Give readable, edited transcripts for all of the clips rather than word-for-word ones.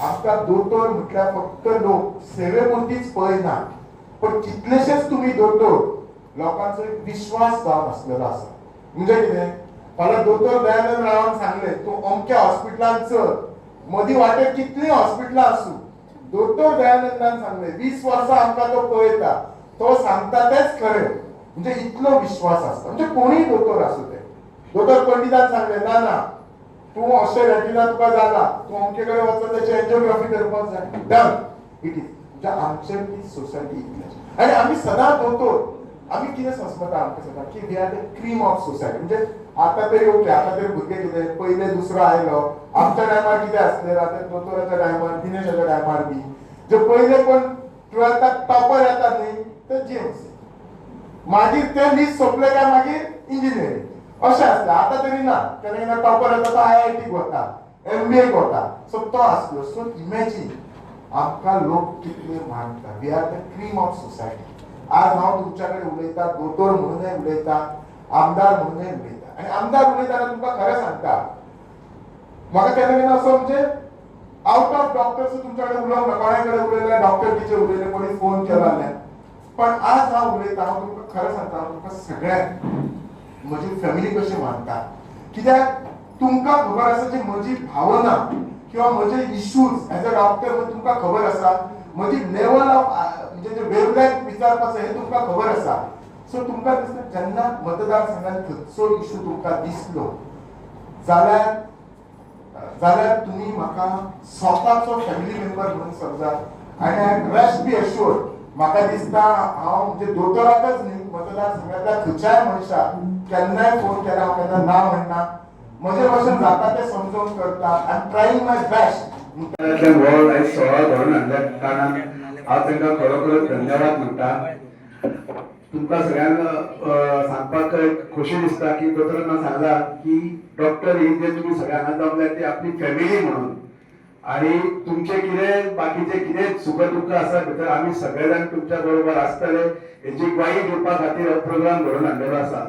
आमकां दोतोर म्हटल्यार फक्त लोक सेवे पुरतीच पळयना, पण कितलेशेच तुमी दोतोर लोकांचो एक विश्वास जावन आसलेलो आसा. म्हणजे कितें, फाल्यां दोतोर दयानंद रावान सांगलें, तूं अमक्या हॉस्पिटलान चल, मदीं वाटेर कितलीं हॉस्पिटलां आसूं, दोतोर दयानंदान सांगलें, 20 वर्सां आमकां तो पळयता, तो सांगता तेच खरें. म्हणजे इतलो विश्वास आसता. म्हणजे कोणीय दोतोर आसूं, ते दोतोर पंडितान सांगलें, ना ना, तूं अशें रेटिना तुका जाला, तूं अमके कडेन वचून त्याची एन्जिओग्राफी करपाक जाय, डन it is. म्हणजे आमचे ती सोसायटी इतली आनी आमी सदां दोतोर आमी कितें समजता आमकां सदां की we are the cream of society. म्हणजे आता तरी ओके, आता तरी भुरगे कितें पयले दुसरो आयलो. आमच्या टायमार कितें आसलें, आतां दोतोराच्या टायमार, दिनेशाच्या टायमार बी जे पयले कोण ट्वेल्थाक टॉपर येतात न्ही, ते जीएमसी, मागीर ते लिस्ट सोंपले काय मागीर इंजिनियरींग, अशें आसलें. आतां तरी ना, केन्ना केन्ना टॉपर येता तो आयआयटीक वता, एमबीएक वता. सो तो आसलो. सो इमॅजीन आमकां लोक कितले मानता. We are the cream of society. आज हांव तुमच्या कडेन उलयता, दोतोर म्हणूनय उलयता, आमदार म्हणूनय उलयता. आनी आमदार उलयतना तुमकां खरें सांगता, म्हाका केन्ना केन्ना असो म्हणजे आउट ऑफ डॉक्टर्स तुमच्या कडेन उलोवंक ना. कोणा कडेन उलयले, डॉक्टर कितें उलयले, कोणी फोन केला जाल्यार. पण आज हांव उलयता, हांव तुमकां खरें सांगता, हांव तुमकां सगळ्यांक म्हजी फॅमिली कशी मानता. कित्याक तुमकां खबर आसा जी म्हजी भावना किंवा म्हजे इश्यूज एज अ डॉक्टर तुमकां खबर आसा, म्हजी लेवल ऑफ म्हणजे जे वेवलेंथ विचारपाचो हे तुमकां खबर आसा. सो तुमकां दिसता, जेन्ना मतदारसंघात खंयचो इशू तुमकां दिसलो जाल्यार तुमी म्हाका स्वताचो फॅमिली मेंबर म्हणून समजात. आनी रेस्ट बी एश्योर्ड, म्हाका दिसता हांव म्हणजे दोतोराकच न्ही, मतदारसंघातल्या खंयच्याय मनशाक केन्नाय फोन केला, हांव केन्ना ना म्हणना. म्हजे भशेन जाता तें समजून करता. I am trying my best. हो आयज सुवाळो घडोवन हाडल्या कारणान हांव तांकां खरोखरच धन्यवाद म्हणटा. तुमकां सगळ्यांक सांगपाक एक खोशी दिसता की दोतोरान सांगला की डॉक्टर ही जे तुमी सगळे हांगा जमल्या ती आपली फॅमिली म्हणून आणि तुमचे कितें बाकीचे कितें सुख दुःख आसा भितर, आमी सगळे जाण तुमच्या बरोबर आसतले हेची ग्वाही दिवपा खातीर हो प्रोग्राम घडोवन हाडलेलो आसा.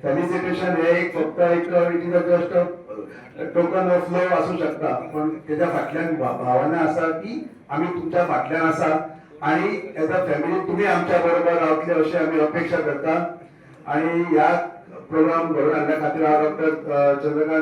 फेलिसिटेशन हे एक फक्त एक it is a just token of love आसूं शकता, पण तेच्या फाटल्यान भावना आसा की आमी तुमच्या फाटल्यान आसा आणि एज अ फॅमिली तुम्ही आमच्या बरोबर रावतले अशी आमी अपेक्षा करता. आणि ह्या प्रोग्राम घडोवन हाडल्या खातीर हांव डॉक्टर चंद्रकांत